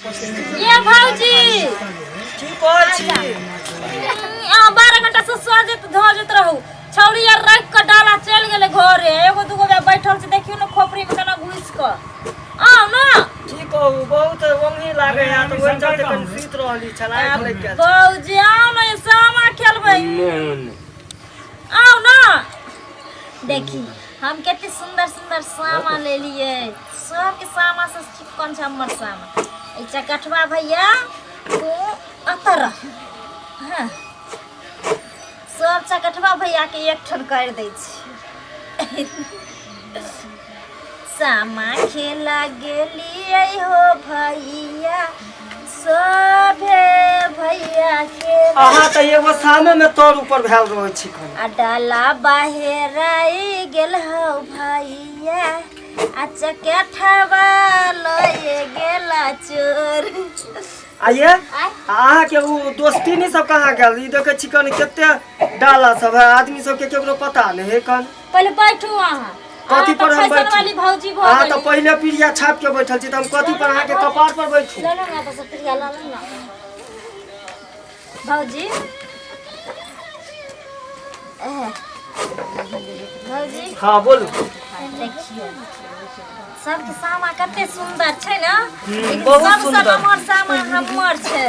ये भौजी। की कहै छी? अहाँ 12 घंटा से सजैत धजैत रहू। छौड़ी आर राखि कऽ डाला चलि गेलै घरे। एगो दूगो बे बैठल छै, देखियौ ने खोपड़ी में केना घुसि कऽ। आउ ने। की कहू, बहुत ओंघी लागै है तऽ ओहि चलते कनि सुति रहली छल, आँखि लागि गेल। भौजी आउ ने, सामा खेलबै। आउ ने। देखी हम कते सुंदर सुंदर सामा लेलियै। सबके सामा से चिकन छै हमर सामा। ई चकठवा भैया तू अतऽ रह। हाँ, सब चकठवा भैया के एक ठन कर दै छी। सामा खेला गेलियै हो भैया, सभे भैया खेला। अहाँ तऽ एगो सामे में तर ऊपर भेल रहै छी खन। आ डाला बाहेराई गेल हौ भैया, आ चकेठवा लए गेला चोर। आइए अहाँके ओ दोस्ती सब कहाँ गेल? ई देखै छी कन कते डाला सब है, आदमी सबके केकरो पता नहीं है कन। पहिले बैठू अहाँ। कथी पर हम अहाँ तऽ फैशन बैठू? वाली भौजी भऽ अहाँ तऽ गेली। पहिले पीढ़िया छाप के बैठल छी, तऽ हम कथी पर अहाँके कपार पर बैठू? लऽ लो ना तऽ सब प्रिया, लऽ लो ना भौजी। एह, भौजी। हाँ बोलू। देखियौ सबके सामा कते सुंदर छै ने। लेकिन बहुत सबसँ सुंदर। नमहर सामा हमर छै।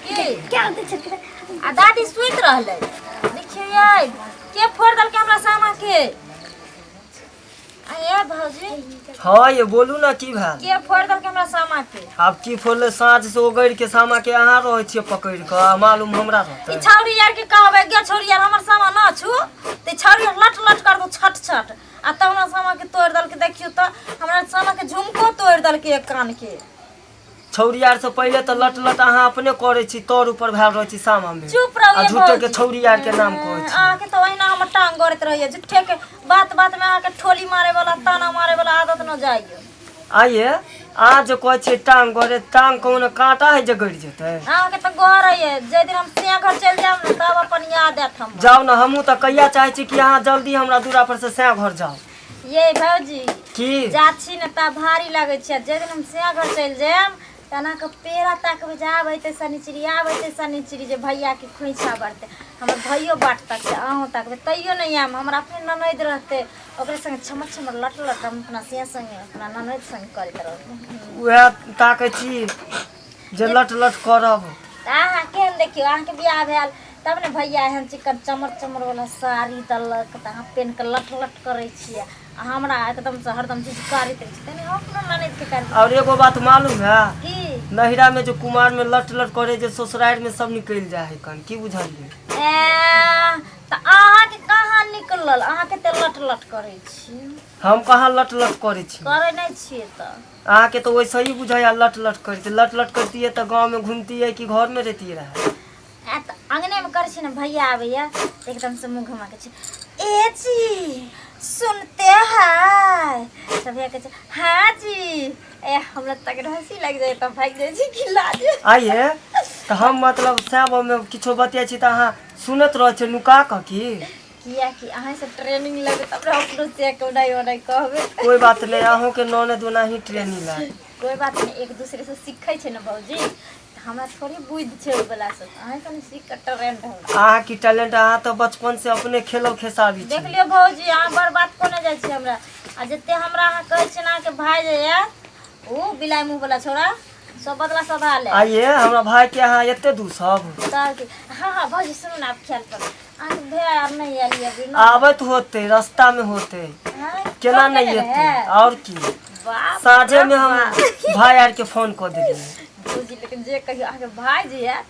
की आ दादी सुति रहलै। देखियौ यै, के फोड़ देलकै हमरा सामा के? आ ये भौजी। हाँ ये बोलू ना, की भेल? के फोड़ देलकै हमरा सामा के? आब की फोड़ले? साँझ से ओगरि के सामा के अहाँ रहै छियै पकड़ि कऽ, आ मालूम हमरा ई रहतै? छौरी यार के कहबै, गे छौरी यार, हमर सामा ना छू तऽ छौरी यार लट लट कर दो छट छट। आ तब हमरा सामा के तोड़ि देलकै। देखियौ तऽ हमरा सामा के झुमको तोड़ि देलकै एक कान के। छौरी यार से पहिले तऽ लट लट अहाँ अपने करै छी, तर ऊपर भेल रहै छी सामा में। चुप रहू आ ये झूठे के भौजी। छौरी यार के नाम कहै छी। अहाँके तऽ ओहिना हमर टांग गड़ैत रहैया। झूठे के बात बात में अहाँके ठोली मारे वाला, ताना मारे वाला आदत न जाइयो। आइए अहाँ जे कहै छियै टांग गड़े, टांग कोनो काँटा है जे गड़ि जेतै? अहाँके तऽ गड़ैये। जाहि दिन हम सिया घर चलि जायब ने, तब अपन याद आयत हमरा। जाउ ने, हमहूँ तऽ कहिया चाहै छी कि अहाँ जल्दी हमरा दूरा पर से सैं घर जाउ। ये भौजी। की? जा छी ने ता भारी लागै छै। जाहि दिन हम सिया घर चलि जायब तऽ एना कऽ पेड़ा ताकबै जे आब अयतै शनिचरी, आब अयतै शनिचरी, जे भैयाके खोइछा बढ़तै। हमर भैयो बाट तकतै, अहूँ तकबै, तैयो नहि आयब। हमरा अपने ननैद रहतै, ओकरे संगे छमर छमर लट लट हम अपना सिया संगे, अपना ननैद संगे करैत रहबै। उएह ताकै छी जे लट लट करब। तऽ अहाँ केहन देखियौ, अहाँके बियाह भेल तब ने भैया एहन चिकन चमर चमर वाला साड़ी देलक तऽ अहाँ पेन्ह कऽ लट लट करै छियै, आ हमरा एकदमसँ हरदम झुझकारैत रहै छी। तनी हम अपनो ननैदके करबै। और एगो बात मालूम है? की? नहिरा में जो कुमार में लट लट करे, जे ससुरार में सब निकलि जाइ है कन। की बुझलियै? ए, तऽ अहाँके कहाँ निकलल? अहाँके तऽ लट लट करै छी। हम कहाँ लट लट करै छी? करै नहि छियै तऽ अहाँके तऽ वैसे ही बुझाइया लट लट करते। लट लट करतियै तऽ गाँव में घूमतियै कि घर में रहतियै रहे? आ तऽ अङ्गनेमे करै छी ने, भैया आबैया तऽ एकदमसँ मुँह घुमा के छै, ए जी सुनते है? तऽ भैया कहै छै हाँ जी। ए हमरा तक हँसी लागि जाइ तऽ भागि जाइ छी कि लाज। आइए तऽ हम मतलब सएह में किछो बतियाइ छी तऽ अहाँ सुनैत रहै छियै नुका कऽ की? कियाकि अहाँ से ट्रेनिंग लेबै तब ने अपनो से के ओनाही ओनाही कहबै। कोई बात नहीं, अहूँ के ननद ओनाही ट्रेनिंग लाग। कोई बात नहीं, एक दूसरे से सीखै छै ने भौजी। तऽ हमरा थोड़ी बुद्धि छै ओहि वला से, अहाँ से सीख कऽ टैलेंट हमरा। अहाँ की टैलेंट? अहाँ तऽ बचपन से अपने खेलल खेसारी देख छी। लियौ भौजी, अहाँ बड़ बात कोने जाइ छी हमरा। आ जते हमरा अहाँ कहै छियै ने, अहाँके भाय जे यऽ ओ बिलाइ मुँह वला छोड़ा सब बदला सधा ले। आइए हमरा भाई के अहाँ एते दूसब? तऽ की। हाँ हाँ भौजी सुनू ने, आब ख्याल पर अहाँके भाय आर नहि आयल अभी ने? आबैत होते, रास्ता में होते। हाँ, केना फोन नहीं केने एते? रहै? और की। बाप साँझे में रे हम बाप। भाई आर के फोन कऽ देलियै। भौजी लेकिन जे कहियौ, अहाँके भाय जे यऽ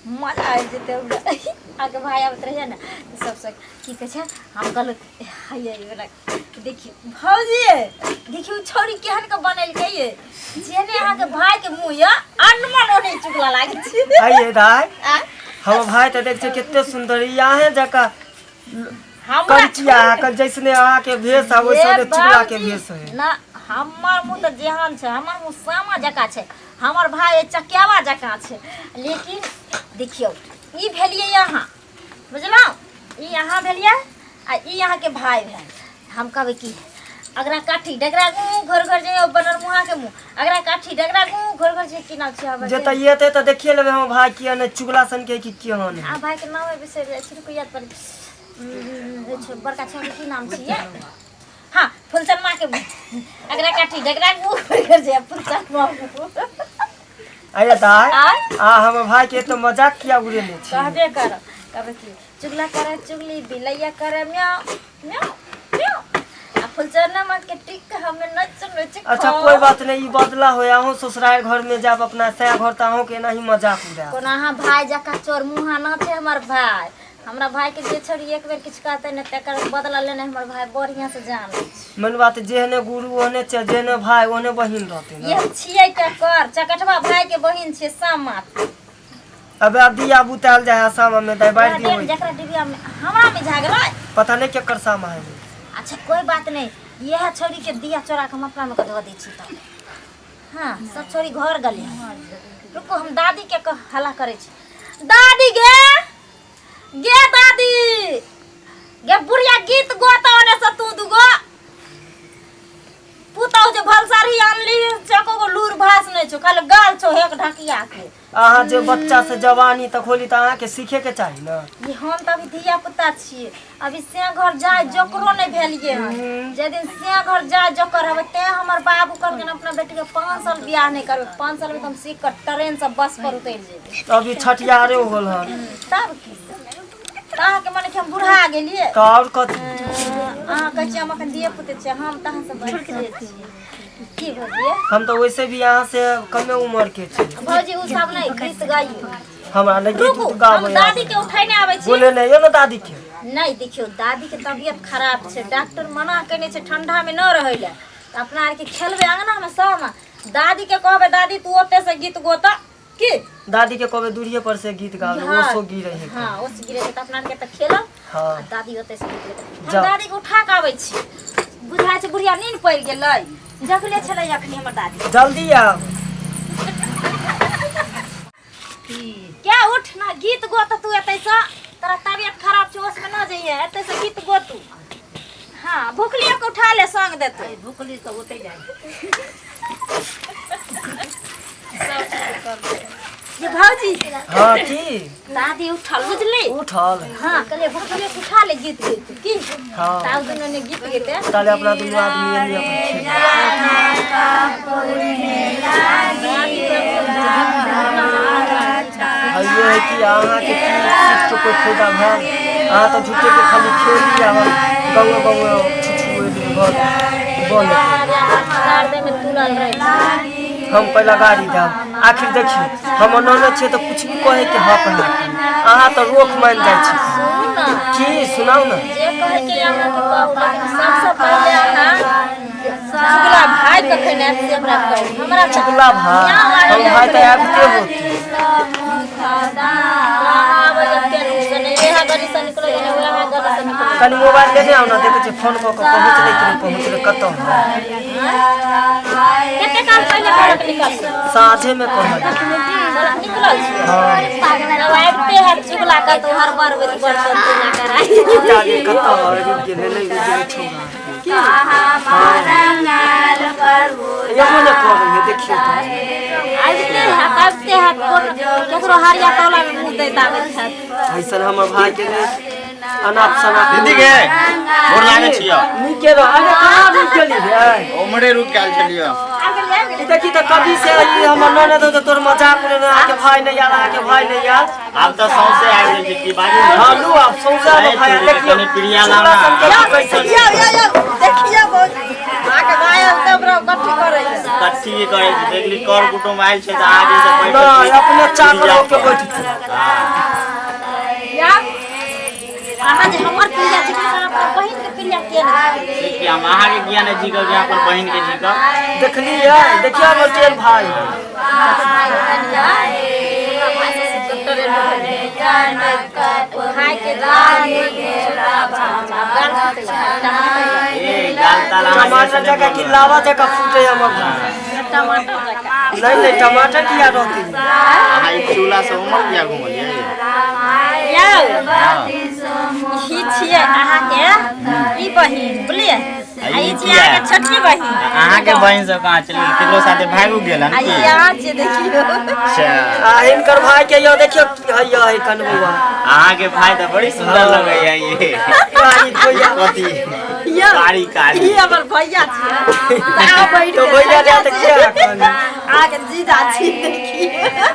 मजा आबि जेतै हमरा। अहाँके भाय आबैत रहैया ने तऽ सबसँ की कहै छै, हम कहलहुँ हैया ई वला देखियौ भौजी, देखियौ छौड़ी केहन के बनेलकै ये। जेहने अहाँके भाय के मुँह यऽ अनमन ओहने चुगला लागै छै। आइए दाइ। आँय? हमर भाय तऽ देख छै कते सुन्दर अहें जकाँ हमरा कंचिया अहाँके जैसने अहाँके भेष है वैसने ये चुगला के बाबूजी, भेष है। ना हमर मुँह तऽ जेहन छै, हमर मुँह सामा जकाँ छै, हमर भाय चकेवा जकाँ छै। लेकिन देखियौ ई भेलियै अहाँ, बुझलहुँ? ई अहाँ भेलियै आ ई अहाँके भाय भेल। हम कहबै कि अगरा काठी डगरा गू घर घर जइयो बनर मुहा के मुँह, अगरा काठी डगरा गू मुँह घोर छै की नाम छै अहाँ जे तऽ एतै तऽ देखिए लेबै हमर भाय किया नहि चुगला सनके कि केहन है। आ भाई के नाम बिसरि जाइ छी रुकू याद पड़ै बड़का छौड़ी की नाम छियै हाँ फुलचनमा के अगरा काठी जकरा मुँह घोर छै फुलचनमा आया दाय आय आ हमर भाई के तो मजाक किया उड़ेने छी कहबे कर कहबे की चुगला करे चुगली बिलैया करे म्याऊ म्याऊ म्याऊ आ फुलचनमा के टिक हमें नच नच अच्छा कोई बात नहीं ई बदला होय अहूँ ससुराल घर में जाब अपना सया घर तऽ अहूँ के एनाही मजाक उड़ायब कोना अहाँ भाय जकाँ चोर मुँहा ना छै हमर भाय हमरा भाय के जे छोड़ी एक बेर किछु कहतै ने तकर बदला लेने हमर भाय बढ़िआँ से जानै छै मेन बात जेहने गुरु ओहने छै जेहने भाय ओहने बहिन रहतै ने ये छियै ककर चकटवा भाय के बहिन छियै सामा अबे अब दिया बुतायल जाय है सामा में दाई बारि दियो जकरा डिबिया में हमरा में झागलै पता नहीं केकर सामा है अच्छा कोई बात नहीं यह छोरी के दिया चोरा के हम अपना में धो दै छी तब हाँ सब छोरी घर गेलै रुको हम दादी के हल्ला करै छी दादी गे गे दादी गे बुढ़िया गीत गोता ओने से तू दुगो पुतहु जे भलसारी आनली चको गो लूर भास नहीं छो खाली गाल छो हेक ढकिया के अहाँ जे बच्चा से जवानी तक होली तऽ अहाँके सीखे के चाही ने ये हम तऽ अभी धिया पुता छियै अभी से घर जाय जोकरो नहीं भेलिए हन जे दिन से घर जाय जोकर हबे ते हमर बाबू कहलखिन अपना बेटी के 5 साल बियाह नहीं करबे 5 साल में तो हम सीख कर ट्रेन से बस पर उतर जेबे अभी छठियारे होल हन तब की तऽ अहाँके मने कि हम बुढ़ा गेलियै तऽ आओर कथी अहाँ कहै छियै हम अखन धिये पुते छियै हम तऽ अहाँसँ बड़के छियै की भौजी हम तऽ वैसे भी अहाँ से कमे उम्र के छी भौजी ओ सब नहि गीत गाइयो हमरा नहि गीत रुकू उत हम गाबै दादी के उठेने आबै छी बोले नहि यौ ने दादी के नहि देखियौ दादी के तबियत खराब छै डॉक्टर मना केने छै ठंडा मे न रहै लए तऽ अपना आरके खेलबै अंगना मे सब दादी के कहबै दादी तू ओते से गीत गोता की दादी के कहबै दूरिये पर से गीत गाबै हाँ। ओसो गिरे है हाँ ओस गिरे छै तऽ अपना आरके तऽ खेलब हाँ आ दादी ओतै से गीत गेतै हम जाउ। दादी के उठा के आबै छी बुझाइ छै बुढ़िया नींद पड़ि गेलै जगले छलै अखनी हमर दादी जल्दी आब क्या उठ ना गीत गो तऽ तू एतै से तोरा तबियत खराब छौ ओसमे न जइहे एतै से गीत गो तू हाँ भुखलियो के उठा ले संग देतै भुखली तऽ ओतै जाइ ये भौजी हाँ की दादी उठल बुझली उठल हाँ कहलिए भुखलियो के उठा ले गीत गीत की हाँ ताऊ दुनू ने गीत गेते ताले अपना दुनू आदमी एनी अपन खेल ये है कि अहाँके की सीख के कोई फायदा भेल अहाँ तऽ झूठे के खाली खेली आ गाँव गाँव छुछुए दिन भर बन गार्डन में तुलल रहे छै हम पहला गाड़ी देब आखिर देखियौ हमर ननद छै तऽ कुछ भी कहै के हक है अहाँ तऽ रोक मानि जाइ छी सुनू ना की सुनाउ ने जे कहै के अहाँके कहू लेकिन सबसँ पहिले अहाँ चुगला भाय कखन आयत से हमरा कहू हमरा तऽ चुगला भाय यहाँ हम भाय तऽ आबिते होती आबै एते नहि इएह गली से निकलै नहि उएह गली से निकलै कनि मोबाइल लेने आउ ने देखै छियै फोन कऽ कऽ पहुँचलै कि नहि पहुँचलै कतऽ कते काल पहिले घरक निकल साँझेमे कहल निकलल छी हाँ तब आबिते हैत चुगला कऽ तो हर बार बर्तन पूजा कराइ जाने कतऽ रुकि गेलै नहि रुकि गेलै छौड़ा एगो नहि करै है देखियौ तऽ आबिते हैत आबिते हैत केकरो हरिया तौला मे मुँह दैत आबैत हैत ऐसन हमर भाई के ने अनाप शनाप दीदी के गोर लागै छियौ नीके रह अरे कहाँ रुकि गेली रे उम्हरे रुक गेल छलियौ आबि गेलियै आबि ई देखी तऽ कभी से ई हमर ननद तऽ तोर मजाक उड़ेने अहाँके भाई नहि आयल अहाँके भाई नहि आयल आब तऽ सौंसे आबि गेल छै की बाजू ने हाँ लू आब सौंसे आब भाई अरे देखियौ कनि प्रिया चुगला लाना। सन के की कैसे गेलियै देखियौ अहाँके भाय आयल तऽ हमरा कथी करै कथी की करै छै देखली कर कुटुम्ब आयल छै तऽ आगे से बैठल नहि छी। अपने चाकर होके बैठ अहाँ जे हमर प्रिया छी अहाँ अपना बहिन के प्रिया किया नहि छी? से कि हम अहाँके किया नहि झीकब जे अपन बहिन के झीकब देखलियै देखियौ हमर केहन भाई भाई के गाल फूटै छै, ए गाल ताल अहाँ टमाटर जकाँ कि लावा जकाँ फूटे हमर भाई टमाटर जकाँ नहीं नहीं टमाटर किया रहती अहाँ ई चूल्हा से उमर किया घुमलियै यौ हँ ई छियै अहाँके ई बहिन बुझलियै आ ई छी अहाँके छोटकी बहिन। अहाँके बहिन सब कहाँ चलि गेल? केकरो साथे भागि गेल हन आ की? ई अहाँ छियै देखियौ। अच्छा। आ हिनकर भाई के यो देखियो की है यो है कनबुआ। अहाँके भाई तऽ बड़ी सुंदर लगैया ये। कारी भैया। कथी? यौ, कारी कारी। ई हमर भैया छियै। अहाँ बैठ तो के भैया जा तऽ किया कन अहाँके जीजा छी देखियौ।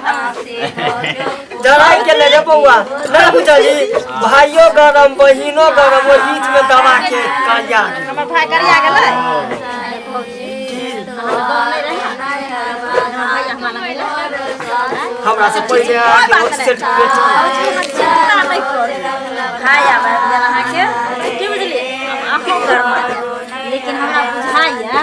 जराय के ले रे बौआ नहीं बुझली भाइयो गरम बहिनो गरम ओहि बीच में दबा के करिया गेल। हमर भाई करिया गेलै। भौजी, अहाँके गाँव नहि रहै? हमर भैया हमरा लग अयलै। हमरा से पहिले अहाँके बहुत सेट बेटी। भौजी, अहाँ चिन्ता नहि करू। भाय आब आबि गेल अहाँके। की बुझलियै? आब अहूँ गरमा जायब। लेकिन हमरा बुझाइया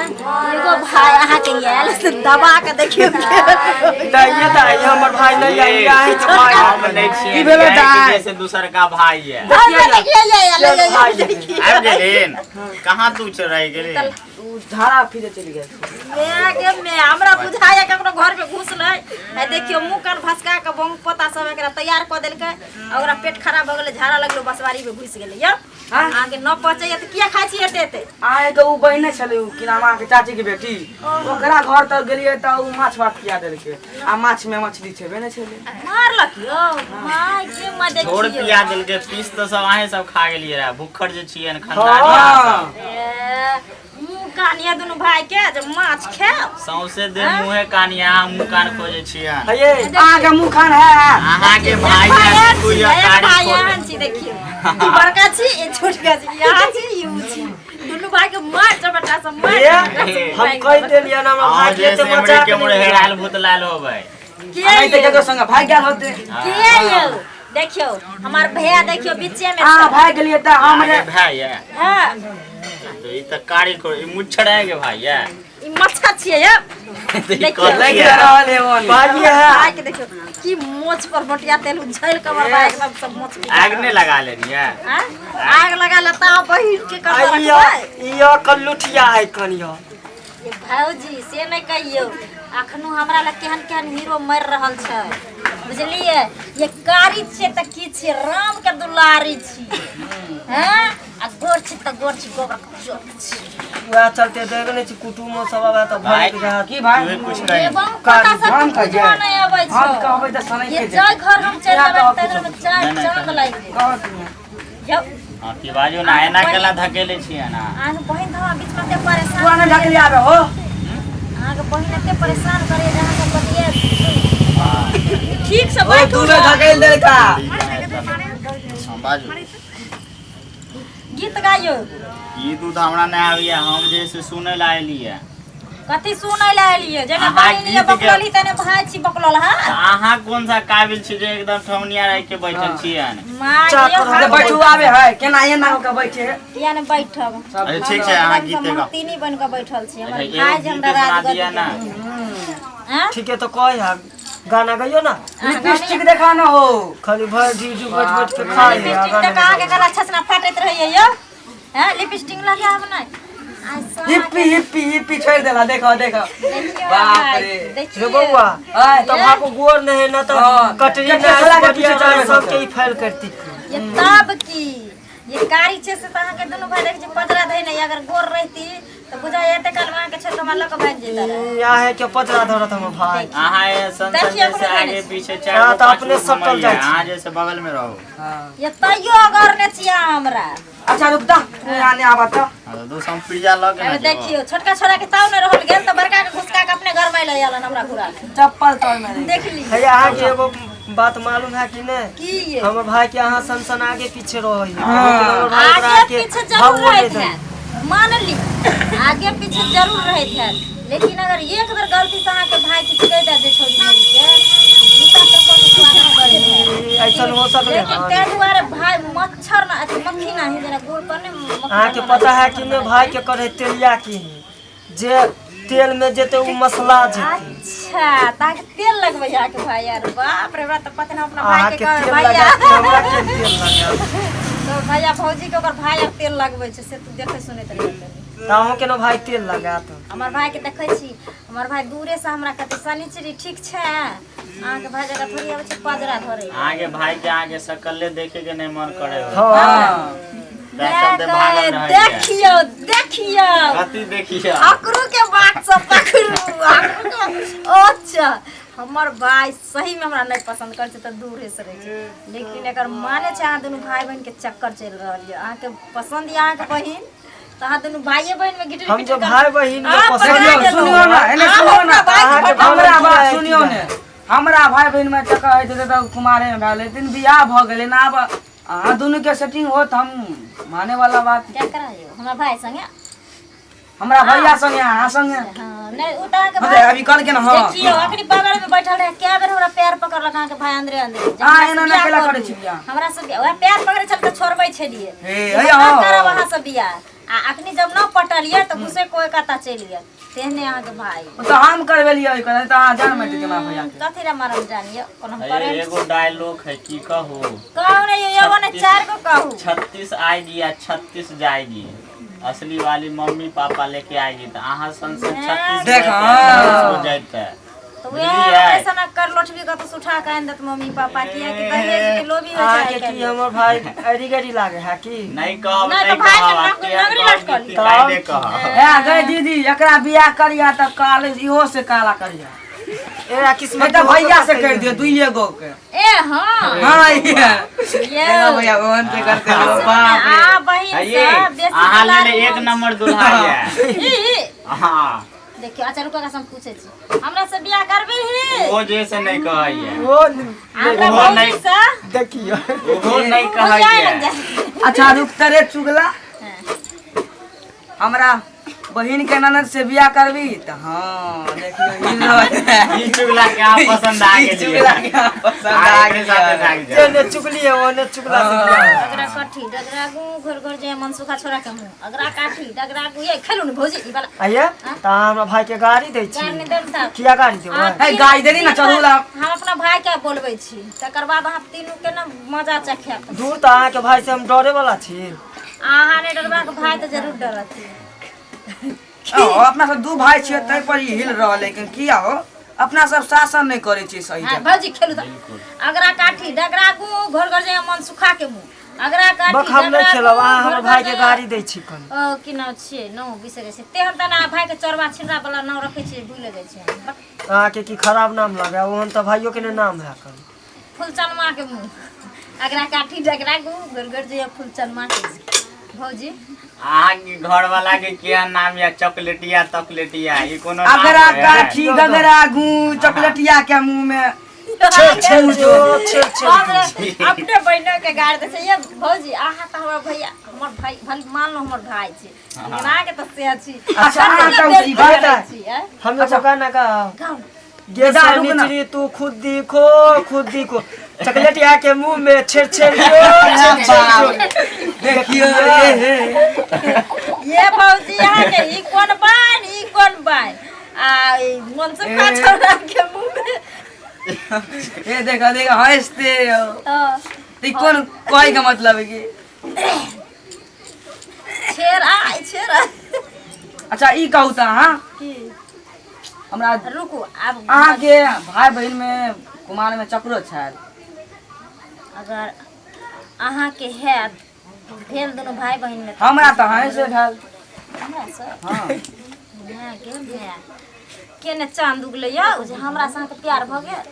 एगो भाय अहाँके आयल से दबा के देखियौ के। नहीं ये दाई हमर भाई नहीं आई आहे के भाई। हम नहि छियै। की भेलै दाइ? जैसे दूसर का भाई है। हमरा देखियै ये आयल, ये, भाई ये, देखियै। आबि गेलिन? कहाँ तू रहि गेली? उ झाड़ा फिरे चलि गेल। मैं के मैं हमरा बुझाइया ककरो घर में घुसलै आ देखियो मुंह कान भसका के बंग पोता सब एकरा तैयार कऽ देलकै आ ओकरा पेट खराब भऽ गेलै, झाड़ा लगलै, बसवारी में घुसि गेलै। यौ अहाँके न पचैया तऽ किया खाइ छी एते एते? अहाँके उ बहिने छलै उ की नाम अहाँके चाची के बेटी, ओकरा घर तक गेलियै तऽ उ माछ भात खिया देलकै आ माछ में मछली छेबे नहि छलै। मारलक यौ माय के माय। छोड़ देखियौ पिया देलकै पीस तऽ सब अहें सब खा गेलियै रहे भुक्खड़ जे छियै ने खानदानी अहाँ सब। ए, मुंह कान ये दुनू भाई के जे माछ खायब। सौंसे देह मुँहे कान ये अहाँ मुँह कान खोजै छियै। हे अहाँके मुँह खान है। अहाँके भाई एक भाई के एहन छी, कुइया एक कारी भाई खोजै। एहन छी देखियौ। ई बड़का छी, ई छोटका छी, यहाँ छी, ई उ छी। दुनू भाई के मार चपटा से मार हे चपटा से हम कहि देलियै ना हमरा अहाँ भाई के जे एते से बचा एमरे के के मुरे नहि हेरायल भुतलायल होबै। के आ नहि तऽ यौ? केकरो संगे भागि गेल होतै। के यौ? देखियौ हमार भैया देखियौ बीचे में अहाँ छै। भागि गेलियै तऽ हमरे अहाँके भाई ये हाँ तऽ ई तऽ कारी को ई मुच्छर है के भाई ये। ई मच्छर छियै यौ। तऽ ई देखियौ। कथी लागि ये? रहल है ओने। भाई है। भाई के देखियौ की मोछ पर मोटिया तेल उझल के हमर भाई एकदम सब मोछ पे। आग नहि लगा लेलियै? आँ? आग लगा लेता बहिन के कर आ इयो कल्लुठिया है कनियो। ये भौजी से नहि कहियौ, अखनो हमरा लग केहन केहन हीरो मरि रहल छै बुझलियै। ये कारी छियै तऽ की छियै, राम के दुलारी छियै। हैं आ गोर छी तऽ गोर छी, गोबर के चोक छी। वएह चलते देख नहि छी कुटुमो सब आबै तऽ भाई, भरि जा की भाई? तू कुछ कही। ये बम पता सब हम कुछ कहियै। नहि अबै हम छौ। कहबै तऽ सनै ये के जाय घर हम चलि इएह जेबै कहब तै घरमे चार नहि, नहि, चाँद लागि जेतै। कहत नहि। यौ हँ की बाजू ना एना केला धकेले छियै ना। अहाँके बहिन तऽ हमरा बीचमे एते परेशान तू आने ढकली आबे हो। अहाँके बहिन एते परेशान करैया जे अहाँके बतिया ठीक से ओ बैठू तू ने ढकेल देलका। हँ बाजू। गीत गाइयो। ई दूध हमरा नहि आबैया, हम जे से सुनै लए एलियै। कथी सुनै लए एलियै? जेना अहाँ बहिन ये गीत बकलल ही तने भाई छी बकलल। हाँ तऽ अहाँ कोन सा काबिल छी जे एकदम ठौनिया राखि के बैठल छियै? माय चाह यौ, करू। हम जे बैठू आबे है केना एना हो के बैठे है। किया ने बैठब? अच्छा ठीक छै, अहाँ गीते गाउ। तीनी बन के बैठल छी। हमर अच्छा, भाई एगो जे हमरा गीते सुना राजगद्दी दिअ ना। आँ? ठीक है तो कह है गाना गाइयो ना। लिपस्टिक देखा ना हो। खाली भरि जीजू बैठ बैठ के खा ले। लिपस्टिक तऽ अहाँके गला छसना फाटैत रहैया यौ। हैं लिपस्टिक लगायब नहि आइ सामा हिप्पी हिप्पी हिप्पी छोड़ देला। देखो देखो। देखियौ बाप भाई, रे। देखियौ। रे बौआ आय तब आपको गोर नहीं है ना तो हाँ। कटरी कते छोड़ा के बढ़िया पीछे चलबै सबके ई फैल करती। ये तब की ये कारी छै से तऽ अहाँके दुनू भाई देखै छी पजरा धैने। अगर गोर रहिती तऽ बुझाइ एते काल मे अहाँके छोड़ि कऽ हमरा लऽ कऽ भागि जैता रहए। या है के पचरा धरत हमर भाई। अहाँ ये सन देखियौ सन से अपने आगे पीछे हाँ, चारि गो तऽ पाँच अपने गो सटल घुमैया। जाइ छी। अहाँ जैसे बगल में रहू। हाँ। ये तैयो अगर ने छियै अहाँ हमरा। अच्छा रुक दा, तू यहाँ नहीं आबा तो। हाँ, तऽ दोस्त हम पिज्जा लऽ के अरे ना जेबो। देखियौ छोटका छोरा के ताव नहि रहल गेल तऽ बड़का के घुसका के अपने घर में लऽ आयल हमरा घुरा के। चप्पल तोड़ मेरे। देख ली। है अहाँके एगो बात मालूम है कि नहीं? की ये? हमर भाई के अहाँ सन सन आगे पीछे रहै है। हाँ। लेकिन हमर भाई ओकरा आगे के पीछे जरूर भावो नहि रहैत दै। हैत, मान ली आगे पीछे जरूर रहैत हैत, लेकिन अगर एक बेर गलती से अहाँके भाई किछु कहि देत जे छौड़ी मेरी के जूता चप्पल के स्वागत करैत हैत। ई ऐसन हो सकले लेकिन हन? ताहि दुआरे भाई मच्छर ना अथी मक्खी नाही जेना गोड़ पर ने मक्खी अहाँके बनल पता है छै। कि नहि भाई के करे तेलिया की जे तेल में जेते उ मसला जेते। अच्छा तऽ अहाँके तेल लगबै अहाँके भाई यार। बाप रे, हमरा तऽ पता नहि अपना भाई अहाँके के कहबै तेल भैया लगा के हमरा के तेल लगा। तो भैया भौजी के ओकर भाई आर तेल लगबै छै से तू देखै सुनैत रहियै। तऽ अहूँ के ने भाई तेल लगायत। हमर भाई के देखै छी, हमर भाई दूरे से हमरा कहतै शनिचरी ठीक छै। अहाँके भाई जकाँ थोड़ी आबै छै पजरा धरै। अहाँके भाई के अहाँके शकले देखे के नहि मन करे हो। हाँ। तै चलते भागल रहै छै। देखियौ देखियौ कथी देखियौ अकरू के बात सब पकड़ू अकरू के अच्छा हमर भाई सही में हमरा नहीं पसंद कर छै तऽ दूर से रहै छै लेकिन एकर माने छै अहाँ दुनू भाई बहन के चक्कर चलि रहल यऽ अहाँके पसंद यऽ अहाँके बहिन तऽ अहाँ दुनू भाइये बहिन में गिटिर हम पिटिर जो भाई बहिन में अहाँ पसंद पकड़ा सुनियौ गेलहुँ। सुनियौ ना एने अहाँ सुनियौ ना अपना भाई के अहाँके पकड़ा हमरा भाई बात की सुनियौ है? ने हमरा भाई बहिन में चक्कर होइत हेतै तऽ कुमारे में भए गेलै लेकिन बियाह भऽ गेलै ने आब अहाँ दुनू के सेटिंग होत हम माने वाला बात क्या कराइयो हमरा भाई संगे हमरा भैया संगे अहाँ संगे हाँ नहीं उ तऽ अहाँके मतलब भाई अभी कहलकै ने हाँ देखियौ अखनी बगल में बैठल रहे कए बेर हमरा पैर पकड़लक अहाँके भाई अंदरे अंदरे जे अहाँ हमरा से एना बियाह नहि केला करू। करै छी बियाह। हमरा से बियाह- वएह पैर पकड़ै छल तऽ छोड़बै छलियै हे, जे हे, हम हाँ। करब अहाँ से बियाह आ अखनी जब न पटलियै तऽ घुसे कोई कता चलि गेल तेहने अहाँके भाई ओ तऽ हम करबेलियै ओहि कहै तऽ अहाँ जान मारि देतियै हमरा भैया के कथी रे मारम जानियो कोनो हम अरे करे एगो डायलॉग है की कहू कहू ने यो एगो ने चार गो कहू 36 आएगी या 36 जाएगी असली वाली मम्मी पापा लेके आएगी तो अहाँ सन से 36 देख, हाँ। हो जाते तऽ वएह बुझलियै? ऐसा न कर लोटबी कतौ से उठा के आनि देत मम्मी पापा किया कि दहेज के लोभी हो अहाँके जाए की हमर भाई अरी गरी लागे है की नहीं कहब नहीं नहीं तो भाई के कहब नगरी लटकल। कायदे कहब हे गई दीदी एकरा बियाह करिया तऽ काले इहो से काला करिया ए किस्मत नहीं तऽ भैया से कर दियो दुइये गो के ए हाँ हाँ ये ये देखो भैया ओहन से करते हो बाप रे आ बहिन ये से बेसी अहाँ लेल दुलारू एक हम। नंबर दुल्हा ये ई, ई, हाँ देखियौ अच्छा रुको हम पूछै छी हमरा से बियाह करबी ही ओ जे से नहीं कहैया ओ हमरा ओहो भौजी नहीं। से देखियो ओहो नहीं हो जाए कहैया लग जाए अच्छा रुक तरे चुगला हाँ। हमरा बहिन के ननद से बियाह करबी तऽ हाँ देखियौ ई रहल। ई चुगला के अहाँ पसंद आ ई गेलियै चुगला के अहाँ पसंद आ एकरे साथे गेलियै। भागि जाउ। जेने चुगली है ओने चुगला से बियाह। अगरा कठी डगरा गु घर घर जाए मनसुखा छोरा के मुंह अगरा काठी डगरा गु ये खेलू ने भौजी ई वाला आइए तऽ अहाँ हमरा भाई के गाड़ी दै गार छी ने देम तब किया गाड़ी देबै अहाँ हे, गाड़ी देली ना, चलू ला। हम अपना भाई के बोलबै छी तकर बाद अहाँ तीनू के ना मजा चखायब दूर तऽ अहाँके भाई से हम डरे वाला छी अहाँ नहि डरबाक भाई तऽ जरूर डरत ओ, अपना सब दू भाई छियै ताहि पर ई हिल रहल लेकिन किया हो अपना सब शासन नहि करै छियै सही हाँ जगह भौजी खेलू तऽ अगरा काठी डगरा गु घर घर जाए मन सुखा के मुंह अगरा काठी बक हम नहि डगरा खेलब गु, अहाँ घर हमर घर भाई के जाए- गाड़ी दै छी कनी ओ की नाम छियै नौ बिसरै छै तेहन तऽ ना भाई के चोरबा छिनरा वाला नाम रखै छियै भूलि जाइ छियै हम। बट अहाँके की खराब नाम लगे ओहन तऽ भाइयोके ने नाम है कनी फुलचनमा के मुंह अगरा काठी डगरा गु घर घर जाए फुलचनमा के मुंह। भौजी अहाँके घर वाला के किया नाम या चॉकलेटिया तॉकलेटिया ई कोनो नाम अगरा है? काठी गगरा गू चॉकलेटिया के मुंह में छे छे जो छे छे बाप रे, अपने बहिनो के गाड़ दै छै ये भौजी अहाँ तऽ हमर भैया हमर भाई भले मान लो हमर भाई छी लेकिन अहाँके तऽ सएह छी अच्छा, अहाँ कते कहू बेइज्जती ई बात करै छी, आँय? हम एगो गाना गाओ गाउ ने। गे जा, रुक ना। सनिचरी तू खुद दिखो खुद दिखो चॉकलेट यहाँ के मुंह में छेड़ छेड़ जो छेड़ छेड़ जो देखियो ये हे ये भौजी अहाँके ई कोन बाइन ई कोन बाइन आ ई मनसुखा छोरा के मुंह में ये देखा देखा हंसते हो हाँ, तो ई कोन कहे के मतलब है कि छेड़ आ ई छेड़ आ। अच्छा ई कहू तऽ अहाँ की हमरा रुकू आब अहाँके भाई बहिन में कुमार में चक्रो छल अगर अहाँके हैत भेल दुनू भाई बहिन में हमरा तऽ अहीं से भेल हमरा से हाँ माय गे माय केने चांद उगलै यौ जे हमरा से अहाँके प्यार भऽ गेल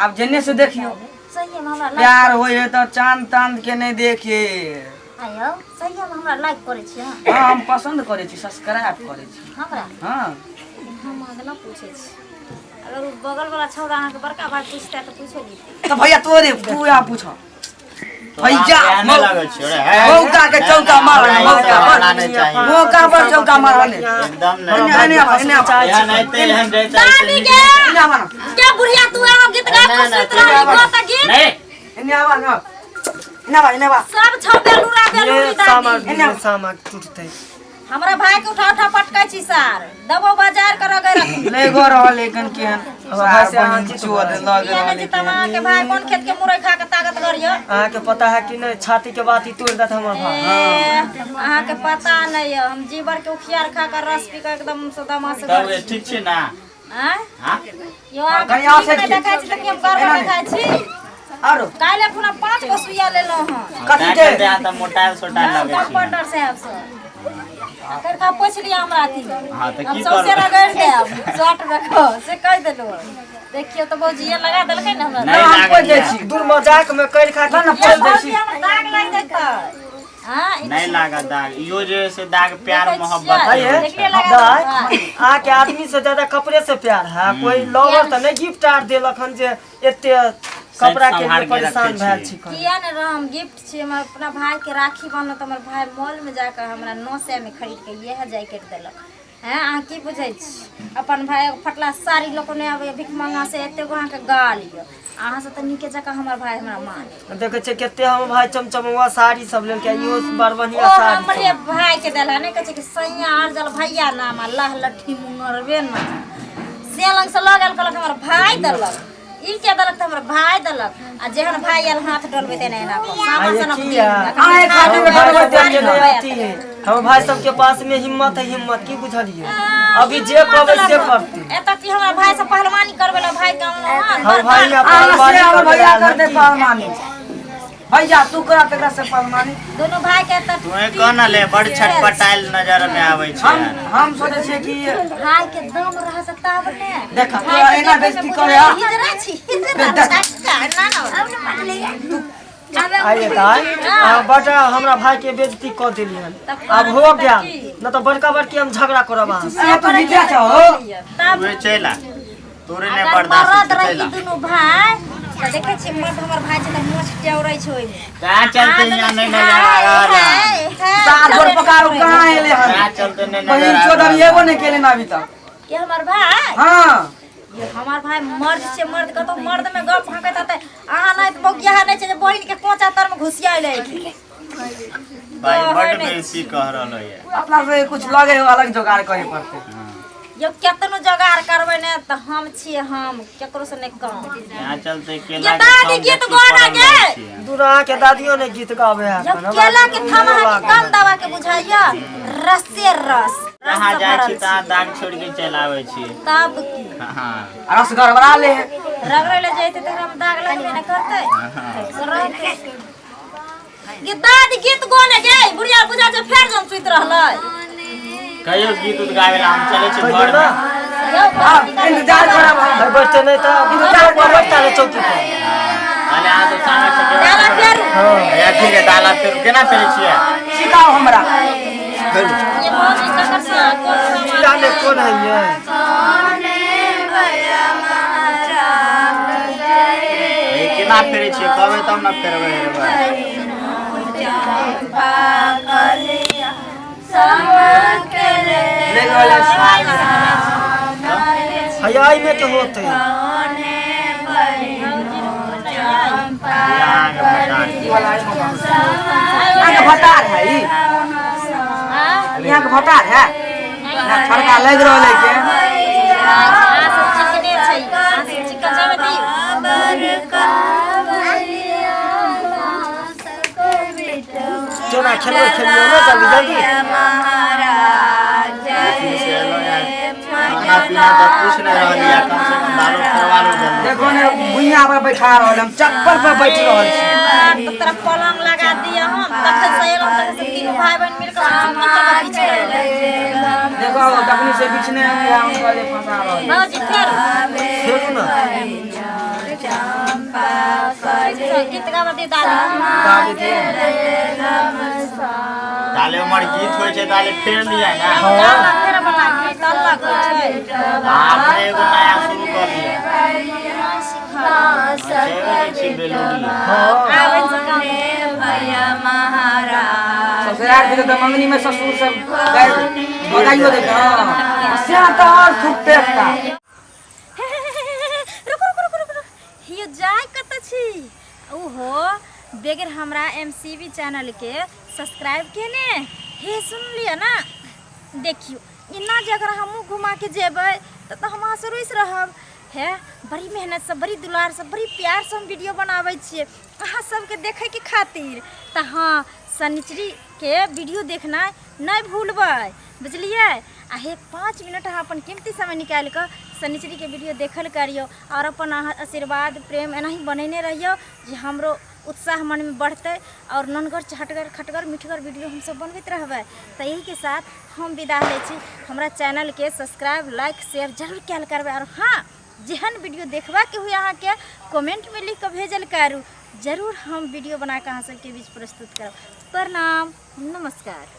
आब जेने से देखियौ सहिए में हमरा लाइक प्यार होइ है तऽ चांद तांद के नहि देखे आयौ सहिए में हमरा लाइक करै छी अहाँ हाँ हम पसंद करै छी सब्सक्राइब करै छी हमरा हाँ हम अहाँके न पूछै छी अगर ओ बगल वाला छौड़ा अहाँके बड़का भाई पूछतै तऽ पूछो लीतै तऽ भैया तोरे तू यहाँ पूछ भैया तोरा हम लगै छियौ रे, हे। मौका के चौका मार हमरा ई मौका सब पर हमरा नहि चाही मौका पर चौका मार ने एकदम नहीं एने एने आवा एने आवा एहन ऐते एहन जैते ऐसे दादी नीक के एने आवा ना के बुढ़िया तू एगो गीत गा ना, के ना, सुति रहली गो तऽ गीत नहीं एने आवा ना एने आवा एने आवा सब छौ बेलूरा बेलूरी ये सामा दादी गिरले, सामा टूटते हमरा भाई के उठा उठा पटकै छी सार दबो बाजार कर गए रखी ले गो रहल लेकिन केहन हमरा भाई से अहाँ बहिन जीत चोद गए। लग किया रहल नहि जीतब अहाँके भाई कोन खेत के मुरई खा के ताकत करियो अहाँके पता है कि नहीं छाती के बात ही तोड़ देत हमर भाई ए, अहाँके पता नहीं है हम जीवर के उखियार खा के रस पी के एकदम सदमा से तब ये ठीक छी ना आँय हाँ यो अहाँके कनि आओर ठीक नहि साइड देखाइ छी तऽ की हम गड़बड़ देखाइ छी आरो काल्हि एखुना 5 गो सुइया लेलहुँ हँ। कथी तैं के? चलते अहाँ तऽ मोटायल सोटायल लगै छी। कंपाउंडर साहेब से करका पोछि लिअ हमरा अथी। हाँ, तऽ हम की सौंसे करबै? रगड़ि देब शर्ट रखो से कहि देलहुँ। देखियौ तऽ भौजी ये लगा देलकै ने हमरा। नहि हम लागल पोछि दै यऽ। छी। दूर मजाक में कर खा ना, ना, के पोछि दै भौजी छी। हमरा दाग लागि जेतै। हाँ, ई नहीं लागत दाग, इहो जे है से दाग प्यार देखै मोहब्बत छियै। के होइ देखलियै छै। लगा दाइ, देलकै। अहाँके आदमी से ज्यादा कपड़े से प्यार है। कोई लवर तऽ नहि गिफ्ट आर देलक हन जे एते कपड़ा के सम्हार लिए के परेशान रखै भेल छी। छी कन। किया ने रहम, गिफ्ट छी हमर अपना भाई के राखी बान्हलहुँ तऽ हमर भाई मॉल में जाकऽ हमरा 900 में खरीद के इएह जैकेट देलक। हैं, अहाँ की बुझै छी? अपन भाई एगो फटला साड़ी लऽ कऽ नहि आबैए भिख मंगा से, एते गो अहाँके गाल यऽ। अहाँ से तऽ नीके जकाँ हमर भाई हमरा माने। देखै छियै कते हमर भाई चमचमौआ साड़ी सब लेलकै, इहो बड़ ओ बढ़िया साड़ी हमरे सब। भाई के देला नहि कहै छै कि सैया अर्जल भैया नाम आ लह लट्ठी मुंगरबे ना से लग से लऽ गेल, कहलक हमर भाई देलक। ई के देलक तऽ हमर भाई देलक। आ जेहन भाई आयल हाथ डोलबै तेना एना कऽ सामा आ ये सनक की दिन है? अहाँ एक आदमी हमर के भाई डरबै सबके देलियै नहि ने। अथी है, हमर भाई सबके पास में हिम्मत है, हिम्मत की बुझलियै? अभी जे कहबै से करतै। एतऽ की हमरा भाई से पहलवानी करबै ला भाई के अनलहुँ हन। हमर भाई यहाँ अहाँ से पहलवानी हमर करबै भैया आयल हन करतै की? पहलवानी। भैया तू करा तकरा से पहलवानी। दुनू भाई के एतऽ तू कह न ले, बड़ छटपटायल नजर में आबै छै। हम हम सोचै छियै कि भाई के दम रह से तब ने देखा, भाई तोरा के एना देखै बेइज्जती में करे आ। बुझाइ हिजरा छी, हिजरा देख। छक्का, ना ना। आइए दाइ, अहाँ बड्ड हमरा भाई के बेइज्जती कऽ देली हन। आब हो गया न तऽ बड़का बड़की हम झगड़ा करब अहाँ से। ए तू हिजरा छहो। तब तू चलि आ, तोरे नहि अगर बर्दाश्त मरद होइ छै, रही चलि आ। दुनू भाई तऽ देखै छियै मर्द हमर भाई छै तऽ मोछ टेवरै छै ओहिमे। तैं चलते यहाँ नहि नजर आ रहल है। सात गोर पकारो कहाँ एले हन? तैं चलते नहि नजर बहिन आ चोद रहल अभी है। एबो नहि केले अभी तक। के हमर भाई? हाँ ये हमर भाई मर्द छै, मर्द कतौ मर्द में गप हकैत हेतै। अहाँ नहि तऽ बौगिया नहि छै जे बहिन के कोचा तर में घुसिया लै। भाई बड बेसी कह रहल है। अपना से कुछ लगे हो अलग जोगाड़ करे पड़ते। यो केतनो जोगाड़ करबै ने तऽ हम छियै, हम केकरो से नहि कम। यहाँ चलते केला ये के दादी थम गीत देखी गाना पड़ल गे। रहै छियै। दूर अहाँके दादियो नहि गीत गाबै है जब केला के थम अहाँके कम दवा के बुझाइया, रसे रस रस जहाँ से जाइ भरल छी तहाँ दाग छोड़ के चलि आबै छी। तब की? हाँ। आ रस गड़बड़ा ले। रगड़ै लए जैते तऽ हम दाग लगबे ने करतै। रहतै। गे दादी गीत गोने गे, बुढ़िया बुझा छै फेर जम सुति रहलै। कहियो गीत उत गाबै ला हम चलै छी कहियो घर ना। में। यौ हाँ, इंतजार करब हम। बैठते नहि तऽ बैठता रहै चौकी पर। ताले अहाँ सब सामा चकेवा डाला फेरू। या ठीक है, डाला फेरू केना फेरै छियै? सिखाओ हमरा। ये मौजी ककर सा कोन सामान? चिड़ा ने कोन है ये? ए, केना फेरै छियै कहबै तब ने फेरबै हेबै। ले गेलै। हैया एहिमे के होतै? अहाँके भटार ई वाला है मकान। यहाँ के भटार है ई? हाँ? यहाँ के भटार है ना, छड़का लग रहल है के। अहाँ सब चिकने छै, अहाँ सब चिकन छै दियौ। केना खेलबै? खेलियौ ने जल्दी जल्दी। से एलहुँ यार, खाना पीना तऽ कुछ नहि रहल यऽ, कम से कम दालो फेरवा लू जल्दी। देखो ने भुइयां पर बैठा रहल, हम चप्पल पर बैठ रहल छी। तऽ तोरा पलंग लगा दिअ। हम तखन से एलहुँ तखन से तीनू भाई बहिन मिल कऽ चुटकी तर कऽ बिछ रहलै। देखो तखनी से बिछने हम यहाँ कहले फंसा रहल। भौजी फेर फेरू ने। गीत गाबऽ दियौ दादी। गाबे दियौ। ताले उमर गीत होइ छै ताले फेर लिअ ने। गाना फेर बला गीत अलग होइ छै। अहाँ अपने एगो नया शुरू कऽ लिअ। छेबे नहि छी बेलूरी। हाँ। आबै छै काम। ससुराल के तऽ मंगनी में ससुर सब बधाइयो देते। हाँ से तऽ और थूकते एकटा। रुक रुक रुक रुक रुक, हियो जाय कतऽ छी? ओहो बगैर हमरा एमसीबी चैनल के सब्सक्राइब केने। हे सुन लिअ ना, देखियौ एना जे अगर हमहूँ घुमा के जेबै तऽ हम अहाँसँ रुसि रहब। हे बड़ी मेहनतसँ, बड़ी दुलारसँ, बड़ी प्यारसँ हम वीडियो बनाबै छियै अहाँ सबके देखैके खातिर। तऽ हँ, शनिचरीके वीडियो देखनाइ नहि भूलबै, बुझलियै? आ हे 5 मिनट अहाँ अपन कीमती समय निकालि कऽ शनिचरीके वीडियो देखल करियौ आओर अपन अहाँ आशीर्वाद प्रेम एनाही बनेने रहियौ जे हमरो उत्साह मनमे बढ़तै आओर नोनगर चहटगर खटगर मिठगर वीडियो हमसब बनबैत रहबै। तऽ एहिके साथ हम विदा लै छी। हमरा चैनलके सब्सक्राइब लाइक शेयर जरूर कयल करबै आओर हँ जेहन वीडियो देखबाके हुए अहाँके कमेंटमे लिख कऽ भेजल करू, जरूर हम वीडियो बना कऽ अहाँ सबके बीच प्रस्तुत करब। प्रणाम, नमस्कार।